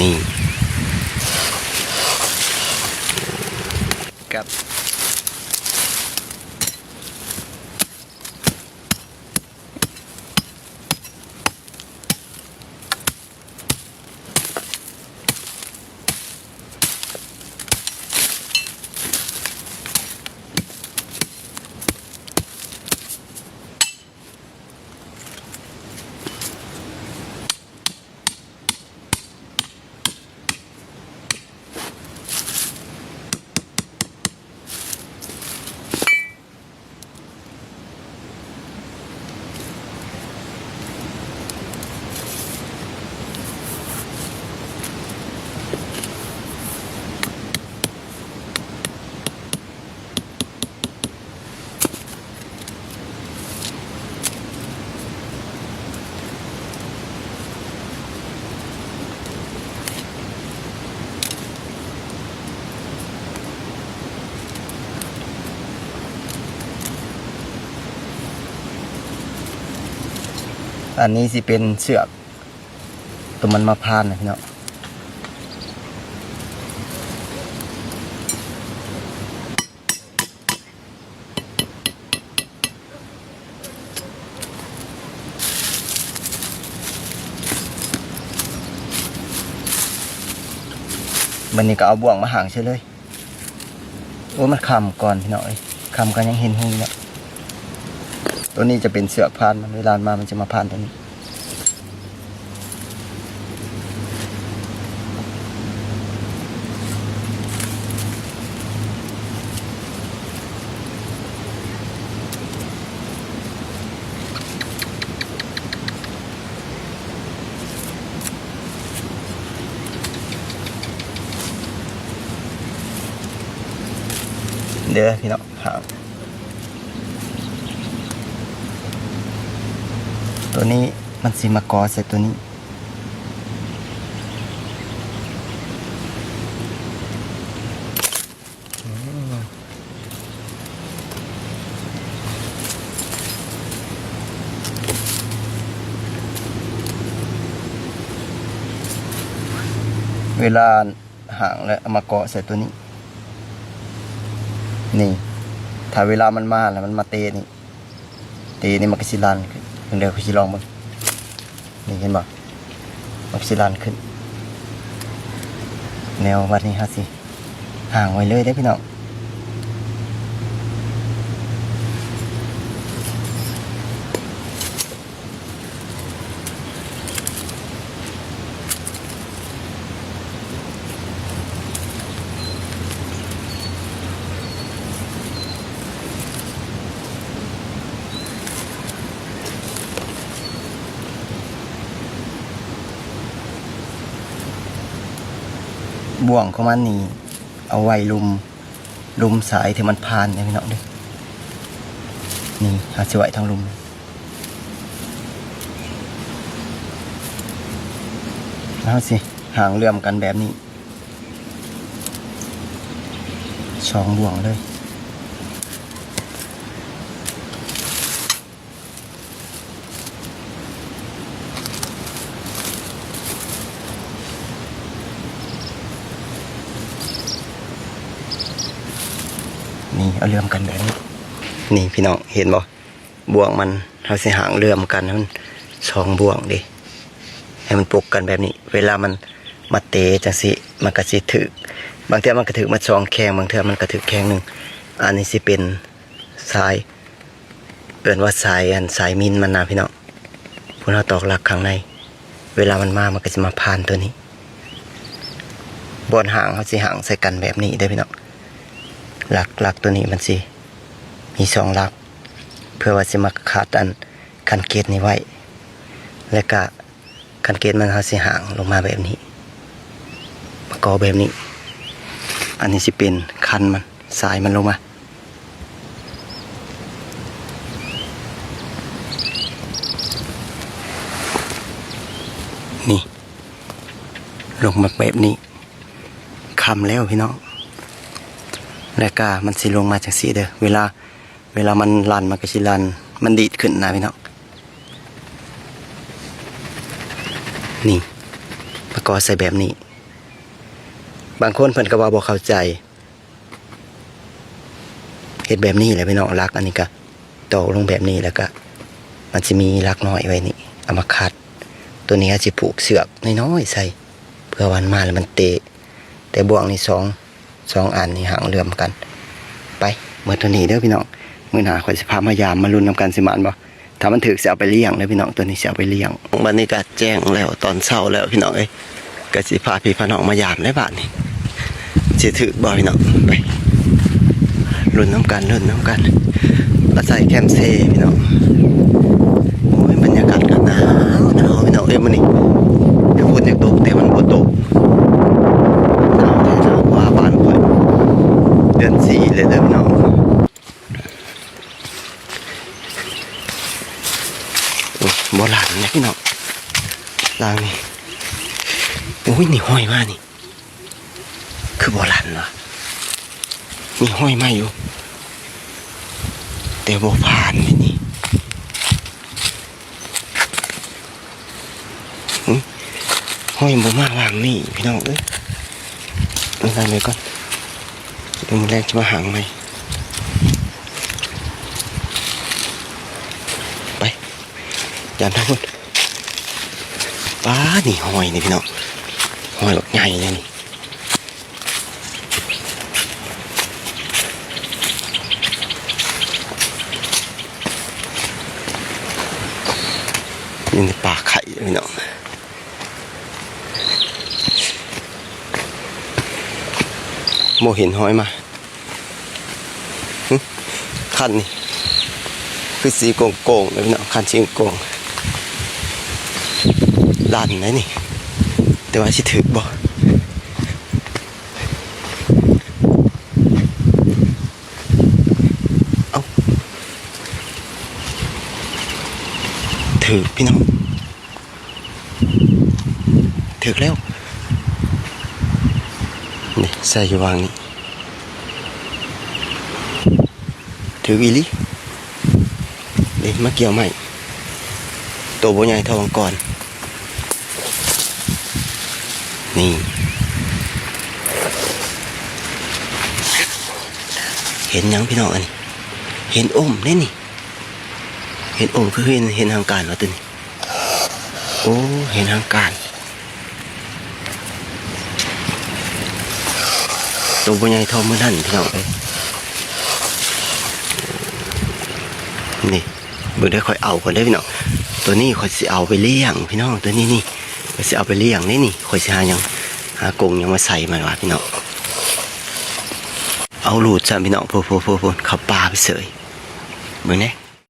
ນີ້ ກັບ ອັນນີ້ຊິເປັນເຊືອກ ໂຕມັນມາພານນະພີ່ນ້ອງ. ບັດນີ້ກໍເອົາບ່ວງມາຫາງໃສ່ເລີຍ. ໂອ້ ມັນຄ່ຳກ່ອນພີ່ນ້ອງເອີຍ, ຄ່ຳກໍຍັງເຫັນຫຸ່ງຢູ່ເນາະ. ໂຕນີ້ຈະເປັນເຊືອກພານມັນ, ເວລາມັນມາ ມັນຈະມາພານໂຕນີ້. ເດີພີ່ນ້ອງ ຫາງ ໂຕນີ້ມັນຊິມາເກາະໃສ່ໂຕນີ້. ເວລາຫາງແລ້ວເອົາມາເກາະໃສ່ໂຕນີ້ ນີ້ ຖ້າເວລາມັນມາແລ້ວ ມັນມາເຕະນີ້ ເຕະນີ້ມັນກໍຊິລັ່ນຂຶ້ນ. ເດີ ຂ້ອຍຊິລອງເບິ່ງ ນີ້ເຫັນບໍ່? ມັນຊິລັ່ນຂຶ້ນ. ແລ້ວບັດນີ້ເຮົາຊິຫາງໄວ້ເລີຍເດ້ພີ່ນ້ອງ. ບ່ວງຂອງມັນນີ້ເອົາໄວ້ລຸ່ມ ລຸ່ມສາຍທີ່ມັນພານເດ້ພີ່ນ້ອງເດ້. ນີ້ ເຮົາຊິໄວ້ທາງລຸ່ມ ເຮົາຊິຫາງເຫຼື້ອມກັນແບບນີ້ ສອງບ່ວງເລີຍ. ນີ້ ເອົາເຫຼື້ອມກັນແບບນີ້. ນີ້ພີ່ນ້ອງເຫັນບໍ່? ບ່ວງມັນ ເຮົາຊິຫາງເຫຼື້ອມກັນໃຫ້ມັນສອງບ່ວງເດ້ ໃຫ້ມັນປົກກັນແບບນີ້. ເວລາມັນມາເຕະຈັ່ງຊີ້ ມັນກໍຊິຖືກ ບາງເທື່ອມັນກໍຖືກໝົດສອງແຂ້ງ ບາງເທື່ອມັນກໍຖືກແຂ້ງໜຶ່ງ. ອັນນີ້ຊິເປັນສາຍ ເອີ້ນວ່າສາຍ ອັນ ສາຍມິນມັນນະພີ່ນ້ອງ. ພວກເຮົາຕອກຫຼັກຂ້າງໃນ ເວລາມັນມາ ມັນກໍຊິມາຜ່ານຕົວນີ້. ບ່ອນຫາງເຮົາຊິຫາງໃສ່ກັນແບບນີ້ເດີ້ພີ່ນ້ອງ. ຫຼັກ ຫຼັກຕົວນີ້ມັນຊິມີສອງຫຼັກ ເພື່ອວ່າຊິມາຂັດອັນຄັນເກດນີ້ໄວ້ ແລ້ວກະ ຄັນເກດມັນ ເຮົາຊິຫາງລົງມາແບບນີ້ ມາກໍ່ແບບນີ້. ອັນນີ້ຊິເປັນຄັນມັນ ສາຍມັນລົງມາ ນີ້ ລົງມາແບບນີ້. ຄ້ຳແລ້ວພີ່ນ້ອງ ແລ້ວກະມັນຊິລົງມາຈັ່ງຊີ້ເດີ້ ເວລາ ເວລາມັນລັ່ນ ມັນກໍຊິລັ່ນ ມັນດີດຂຶ້ນນະພີ່ນ້ອງ. ນີ້ ປະກອບໃສ່ແບບນີ້ ບາງຄົນເພິ່ນກໍວ່າບໍ່ເຂົ້າໃຈ ເຮັດແບບນີ້ແຫຼະພີ່ນ້ອງ ຫຼັກອັນນີ້ກະຕອກລົງແບບນີ້ ແລ້ວກະມັນຊິມີຫຼັກນ້ອຍໄວ້ນີ້ ເອົາມາຂັດ. ໂຕນີ້ເຮົາຊິຜູກເຊືອກນ້ອຍໆໃສ່ ເພື່ອວ່າມັນມາແລ້ວມັນເຕະ ແຕ່ບ່ວງນີ້ສອງ ສອງອັນນີ້ຫາງເຫຼື່ອມກັນ. ໄປ ໝົດເທົ່ານີ້ເດີພີ່ນ້ອງ ມື້ໜ້າຂ້ອຍຊິພາມາຢາມ ມາລຸ້ນນຳກັນ ຊິໝານບໍ່? ຖ້າມັນຖືກຊິເອົາໄປລ້ຽງເດີພີ່ນ້ອງ ໂຕນີ້ຊິເອົາໄປລ້ຽງ. ບັດນີ້ກະແຈ້ງແລ້ວ ຕອນເຊົ້າແລ້ວພີ່ນ້ອງເອີຍ ກະຊິພາພີ່ພານ້ອງມາຢາມແລ້ວບາດນີ້ ຊິຖືກບໍ່ພີ່ນ້ອງ? ໄປ ລຸ້ນນຳກັນ ລຸ້ນນຳກັນ ອາໄສແຄມເຊພີ່ນ້ອງ. ໂອ້ຍ ບັນຍາກາດກະໜາວ ໜາວພີ່ນ້ອງເອີຍ ມື້ນີ້ ຄືຝົນຢາກຕົກ ແຕ່ມັນບໍ່ຕົກ ໜາວແທ້ ໜາວກວ່າບ້ານຂ້ອຍ ເດືອນສີ່ເລີຍເດີພີ່ນ້ອງ. ໂອ້ຍ ບໍ່ຫຼັນເລີຍພີ່ນ້ອງ ຫຼັງນີ້. ໂອ້ຍ ນີ້ຫ້ອຍມານີ້ ຄືບໍ່ຫຼັນວະ? ນີ້ຫ້ອຍມາຢູ່ ແຕ່ບໍ່ຜ່ານເດນີ້. ຫຶ ຫ້ອຍບໍ່ມາຫວ່າງນີ້ພີ່ນ້ອງເອີຍ. ເອົາໄວ້ກ່ອນ ດຽວມື້ແລງຈະມາຫາງໃໝ່. ໄປ ຢ້ານທາງພຸ້ນ. ປ້າ ນີ້ຫ້ອຍນີ້ພີ່ນ້ອງ ຫ້ອຍບັກໃຫຍ່ເລີຍນີ້. ນີ້ປາໄຂ່ພີ່ນ້ອງ ບໍ່ເຫັນຫ້ອຍມາ. ຫຶ ຄັນນີ້ຄືສີໂກ່ງໆເລີຍພີ່ນ້ອງ ຄັນສີໂກ່ງໆ ຫຼັນໄດ໋ນີ້ ແຕ່ວ່າຊິຖືກບໍ່? ເອົ້າ ຖືກພີ່ນ້ອງ ຖືກແລ້ວ ນີ້ໃສ່ຢູ່ຫວ່າງນີ້ ຖືກອີ່ຫຼີ. ນີ້ມາກ່ຽວໃໝ່ ໂຕບໍ່ໃຫຍ່ເທົ່າຫວ່າງກ່ອນ ນີ້ ເຫັນຫຍັງພີ່ນ້ອງ ອັນນີ້ ເຫັນອົມເດ້ນີ້ ເຫັນອົມ ຄືເຫັນ ເຫັນຫາງການວ່າຕົວນີ້. ໂອ້ ເຫັນຫາງການ ໂຕບໍ່ໃຫຍ່ເທົ່າມື້ນັ້ນພີ່ນ້ອງເອີຍ. ນີ້ ເບິ່ງເດີ ຂ້ອຍເອົາກ່ອນເດີພີ່ນ້ອງ ໂຕນີ້ຂ້ອຍຊິເອົາໄປລ້ຽງພີ່ນ້ອງ ໂຕນີ້ນີ້ ຂ້ອຍຊິເອົາໄປລ້ຽງເດ້ນີ້. ຂ້ອຍຊິຫາຫຍັງ ຫາກົງຫຍັງມາໃສ່ມັນວ່າພີ່ນ້ອງ ເອົາຫຼູດຊ້ຳພີ່ນ້ອງ ໂພໆໆໆ ເຂົ້າປ່າໄປເສີຍ ເບິ່ງແດ່.